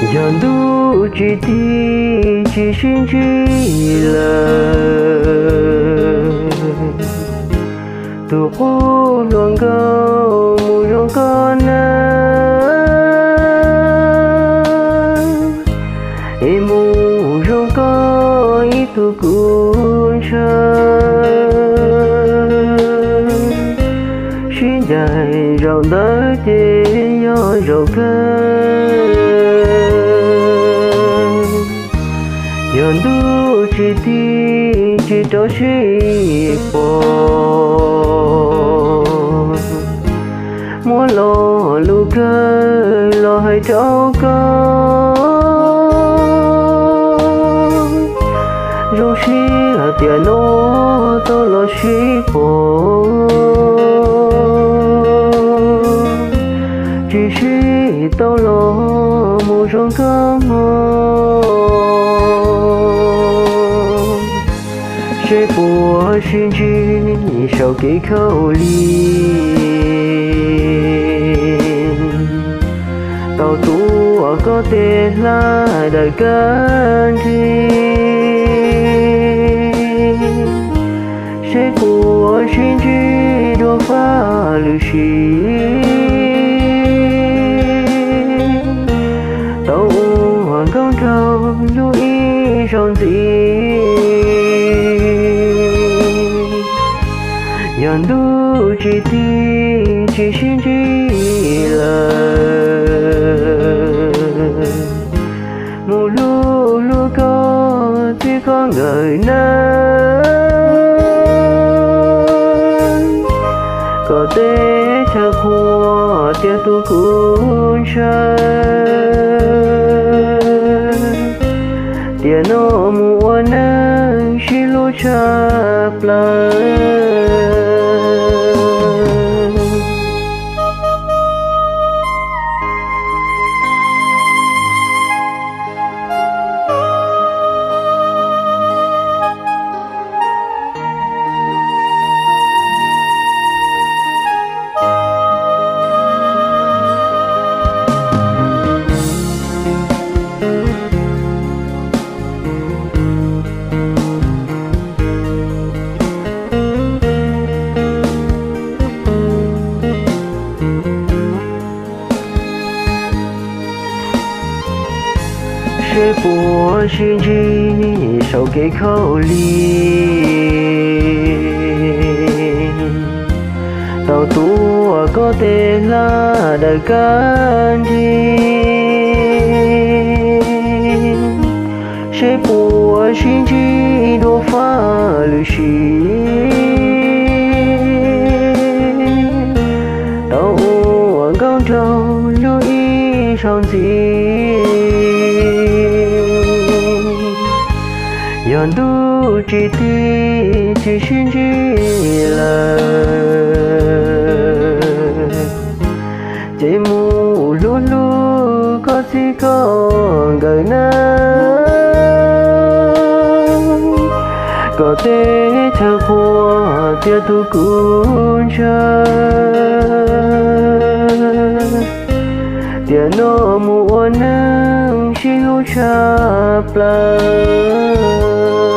Yog ntuj tsis tig tsis sib ntsib lawm, tus qub hluas nkauj mus zoo koj na, es mus zoo koj ib tug kuv ntshaw. Sib ncaim zaum ntawd ces yog zaum kawg. Yog ntuj tsis tig tsis rov sib pom, muab lo lus kawg los hais rau koj. Zoo siab tiam no tau los sib pom, tsis sib tau los mus zoo koj hmo. Seb puas sib ntsib saum kev khaub lig, tau tuav koj tej hlab daws kab nrig. Seb puas sib ntsib dua faj lwm sim, tau ua nkauj nraug lub ib zaug ntxiv. Yog ntuj tsis tig tsis sib ntsib lawm, mus hlub hlub koj txij koj nkawm nawb, kom teb chaws qhuas tias tus kuv ntshaw. Tiam no mus ua neej sib hlub tshaj plaws. Seb puas sib ntsib saum kev khaub lig, tau tuav koj tej hlab daws kab nrig. Seb puas sib ntsib dua faj lwm sim, tau ua nkauj nraug lub ib zaug ntxiv. Yog ntuj tsis tig tsis sib ntsib lawm, ces mus hlub hlub koj txij koj nkawm nawb, kom teb chaws qhuas tias tus kuv ntshaw. Tiam no mus ua neej sib hlub tshaj plaws.